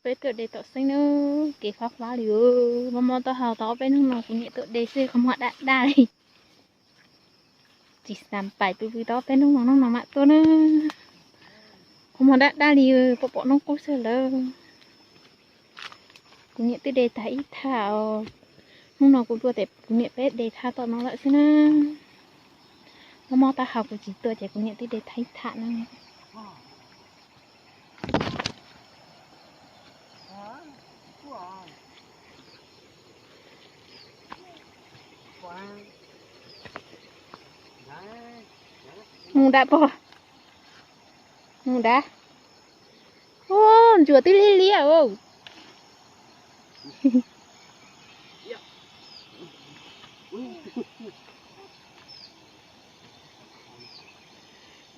Peb tuaj de tom xeeb na, kev fab fab li. Mob mob taub hau tau ob peb hnub no kuv niam tuaj de xwb qhov muag daj daj li. Tsis xav pais pw pw tau ob peb hnub no, hnub no mam tuaj na. Qhov muag daj daj li, pom pom noob qub xwb lawm. Kuv niam twb de tag ib thaj os. Hnub no kuv tuaj ces kuv niam peb de thaj tom no lawm xwb na. Mob mob taub hau kuv tsis tuaj ces kuv niam twb de tag ib thaj na. Mus dab pog, mus dab. Ua, ntsuag twb liab liab os.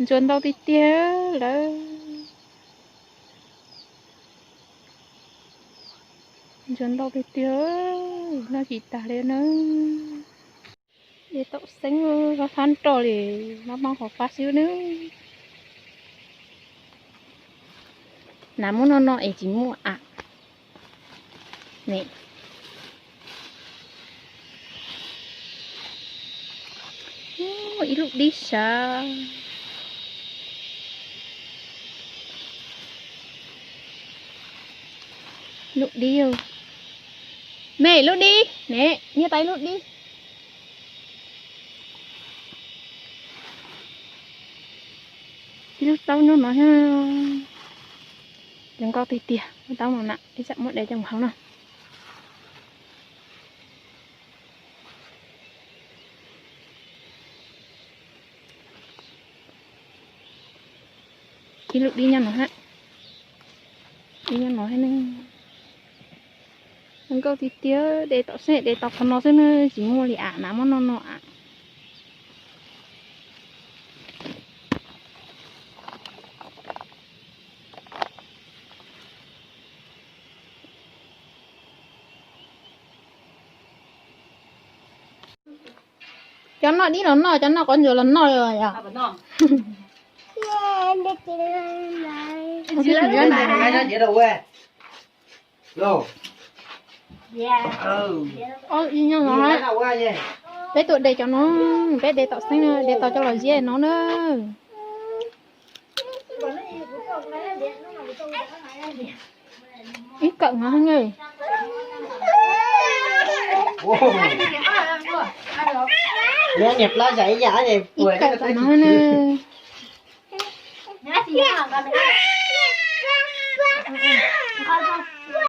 Ntsuag ntau tiag tiag lawm. Ntsuag ntau tiag tiag, noj tsis tag li na. De tom xeeb fab fab nroj li, mob mob qhov fab xwb nawb. Hnav muab noj noj es tsis muaj am. Ne, ib lub dib sav. Lub dib, me lub dib ne, niag tau ib lub dib. Ib lub taub nyob no, zoo nkauj tiag tiag, lub taub no na, ib tsam muab de coj mus hau no. Ib lub dib nyob no hab, dib nyob no hab ne. Zoo nkauj tiag tiag, de tom xeeb de tau qhov no xwb na, tsis muaj li am, hnav muab noj noj am. Cov noj dib los noj, cov noj qhov ntsuas los noj yom. Peb tuaj de cov no, peb de tom xeeb na, de tau coj los ziab no na. Ib kawm no ne. Ib kawm no ne.